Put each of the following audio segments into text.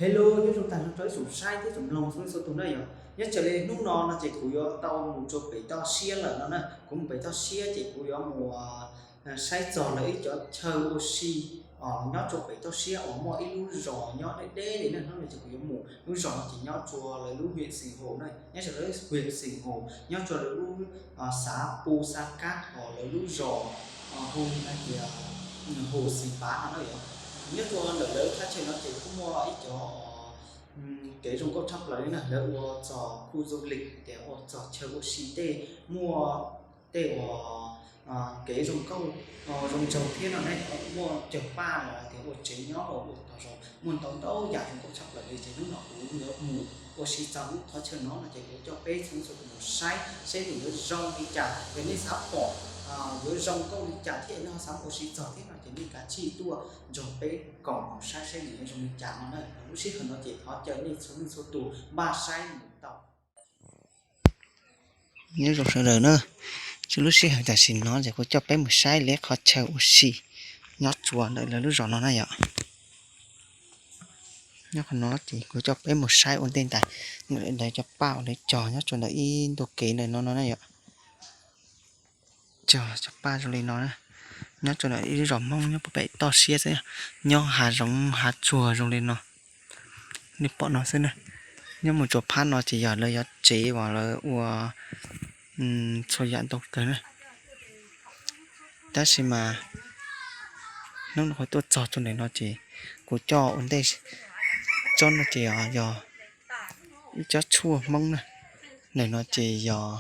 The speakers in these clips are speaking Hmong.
Hello, nyob zoo tag nrho rau ib tsoom saib thiab tsoom mloog txhua leej txhua tus na yom. Nyob raws li hnub no no ces kuv yuav tau mus rau pem toj siab lawm no na. Kuv mus pem toj siab ces kuv yuav mus saib txog lawv ib cov chaw ua si nyob rau pem toj siab uas muaj ib lub zos nyob deb deb li na. Hnub no ces kuv yuav mus lub zos no ces nyob rau lawv lub huyện Sìn Hồ na, nyob rau lawv huyện Sìn Hồ, nyob rau lawv lub xã Pu Sa Kab, lawv lub zos hu hais tias Hồ Xì Pá no na yom. Nyob rau ntawm lawv thaj chaw no ces kuj muaj ib cov kev zoo nkauj tshaj plaws li na, lawv ua txog khu du lịch tias ua txog chaw ua si tej, muaj tej uas kev zoo nkauj zoo nraug thiab no ne, muaj cog paj los tias ua tsev nyob los ua tog zoo, muaj ntau ntau yam zoo nkauj tshaj plaws li. Ces hnub no kuv yuav mus ua si txog lub qhov chaw no no ces kuv coj peb txhua leej txhua tus mus saib seb nws yuav zoo li cas. Yog nej xav pom yuav zoo nkauj li cas thiab nej ho xav ua si txog thiab no ces nej kav tsij tuaj nrog peb koom mus saib seb nws yuav zoo li cas no na. Lub sij hawm no ces thov caw nej txhua leej txhua tus npaj saib mus tau. Nyob zoo sawv daws na, lub sij hawm tam sim no ces kuv coj peb mus saib lawv qhov chaw ua si nyob rau ntawm lawv lub zos no na yom. Nyob qhov no ces kuv coj peb mus saib ua ntej ntawm lawv cov paj uas lawv cog nyob rau ntawm ib ntu kev ntawm no no na yom. Cog cov paj zoo li no na, nyob rau ntawm ib lub zos Hmoob nyob puag pem toj siab xwb, nyob hav zoov hav tsuag zoo li no. Nej pom no xwb na, nyob mus rau phab no ces yog lawv cov tsev uas lawv ua txhua yam ntau kawg na. Tab sis mas hnub no kuv tuaj txog rau ntawm no ces kuv coj ua ntej, tsob no ces yog ib tsob tshuaj Hmoob na. Ntawm no ces yog,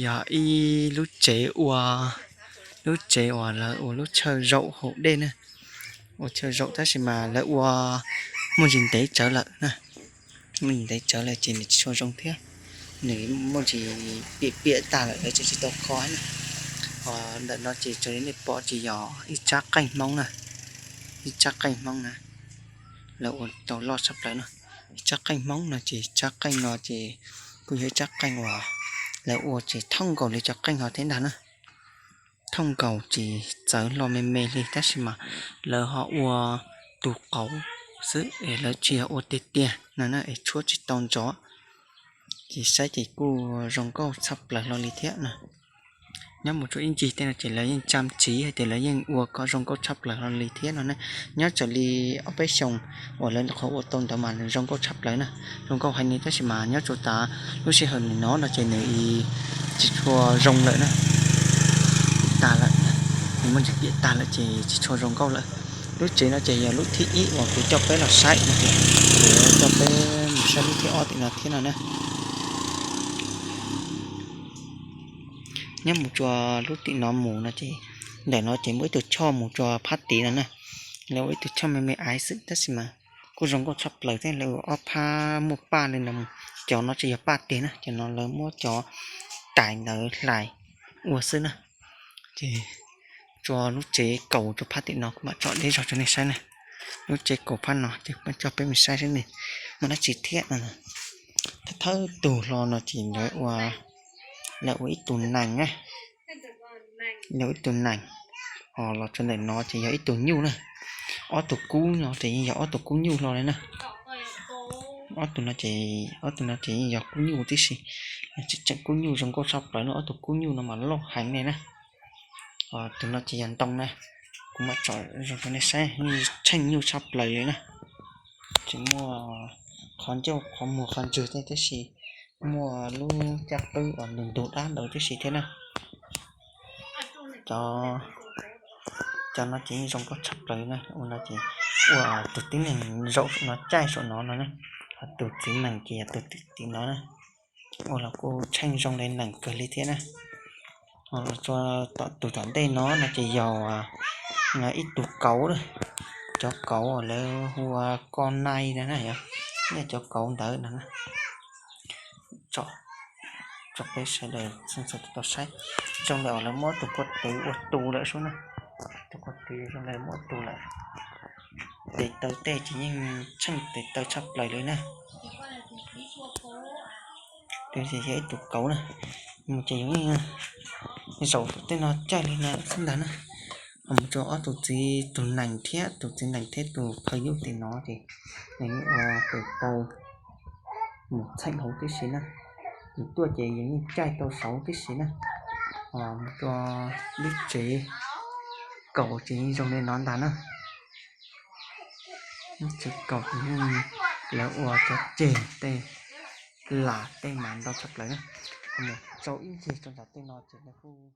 yog ib lub tsev ua, lub tsev uas lawv ua lub chaw zaum haus dej na, ua chaw zaum tab sis mas lawv ua muaj ntsis ntev tsawv lawm na. Muaj ntsis ntev tsawv lawm ces nws tsis tshua zoo thiab, nws muaj ntsis piam piam tag lawm lawv tsis tsis tau kho na. Ntawm no ces raws li nej pom ces yog ib tsab qeej Hmoob na, ib tsab qeej Hmoob na, lawv ua tau loj tshaj plaws na. Ib tsab qeej Hmoob no ces tsab qeej no ces kuj yog ib tsab qeej uas lawv ua ces thooj nkaus li cov qeej ho thiab ntag na. Thooj nkaus ces txawv hlo me me li tab sis mas lawv ho ua tus qauv xwb es lawv tsis yog ua tiag tiag no na es tshuab tsis tau ntsoov. Ces saib ces kuj zoo nkauj tshaj plaws hlo li thiab na. Nyob mus rau ib ncig tej no ces lawv yeej tsam tsiv hais tias lawv yeej ua kom zoo nkauj tshaj plaws hlo li thiab no na. Nyob raws li ob peb xyoos uas lawv qhuav ua tau ntawd mas nws zoo nkauj tshaj plaws na, zoo nkauj heev li tab sis mas nyob rau tav lub sij hawm nim no no ces nws tsis tshua zoo lawm na, piam tag lawm, nws muaj ntsis piam tag lawm ces tsis tshua zoo nkauj lawm. Lub tsev no ces yog lub thib ib uas kuv coj peb los saib no ces kuv yuav coj peb mus saib lub thib ob tim no thiab no na. Nyob mus rau lub tim no mus no ces ntawm no ces muaj ib tug choj mus rau phab tid no na, lawv ua ib tug choj me me aiv xwb tab sis mas kuj zoo nkauj tshaj plaws thiab. Lawv ua ob phab muaj paj li no, cov no tsis yog paj tiag na, cov no lawv muab cov tais ntawd hlais ua xwb na. Ces rau lub tsev kaus rau phab tim no kuv mam tso deb zog rau nej saib na. Lub tsev kaus phab no ces coj peb mus saib seb nws muaj dab tsi thiab no. Thawj thawj tug hlo no ces lawv ua, lawv ua ib tug nees na, lawv ua ib tug nees. Ho los rau ntawm no ces yog ib tug nyuj na. Ob tug kub no ces yeej yog ob tug kub nyuj hlo li na. Ob tug no ces, ob tug no ces yeej yog kub nyuj tib si, tseem kub nyuj zoo nkauj tshaj plaws no, ob tug kub nyuj no mas loj heev li na. Tus no ces yog ntoo na, kuv mam tsom zoo rau nej saib, tsheej nyuj tshaj plaws li na. Tsis muaj qhov ncauj qhov muag qhov ntswg thiab tab sis muaj lub caj qwb uas ntug ntug dab ntawd tib si thiab na. Cov, cov no ces yeej zoo nkauj tshaj plaws na, ua no ces ua tus tib neeg zaum saum no caij saum no no na, ho tus txiv nees ces yog tus tim no na, ua los kuj tsheej zoo li nees kawg li thiab na. Ho los rau tom tus tom ntej no no ces yog ib tug kauv, cov kauv lawv hu ua ko nai na, yog cov kauv ntawd no na. Tso, tso peb sawv daws tau saib, zoo li lawv muab tus ko tw ua tu lawm sub na. Tus ko tw zoo li muab tu lawm. Tes taw tej ces yeej tsheej tes taw tshaj plaws li na. Tus yog ib tug kauv na, mus ces yus zaum tom tej no caij li no xwb ntag na. Mus rau ob tug txiv, tus nees thiab tus txiv nees thiab tus phaw nyuj tim no ces nws yeej ua tes taw mus txheem hauv tib si na. Nws tuaj ces yeej caij tau saud tib si na. Mus rau lub tsev kaum ces yeej zoo li no ntag na. Lub tsev kaum ces yeej lawv ua cov ceg tej lam tej mas ntau tshaj plaws na. Mus rau ib ncig rau nram tej no ces lawv kuj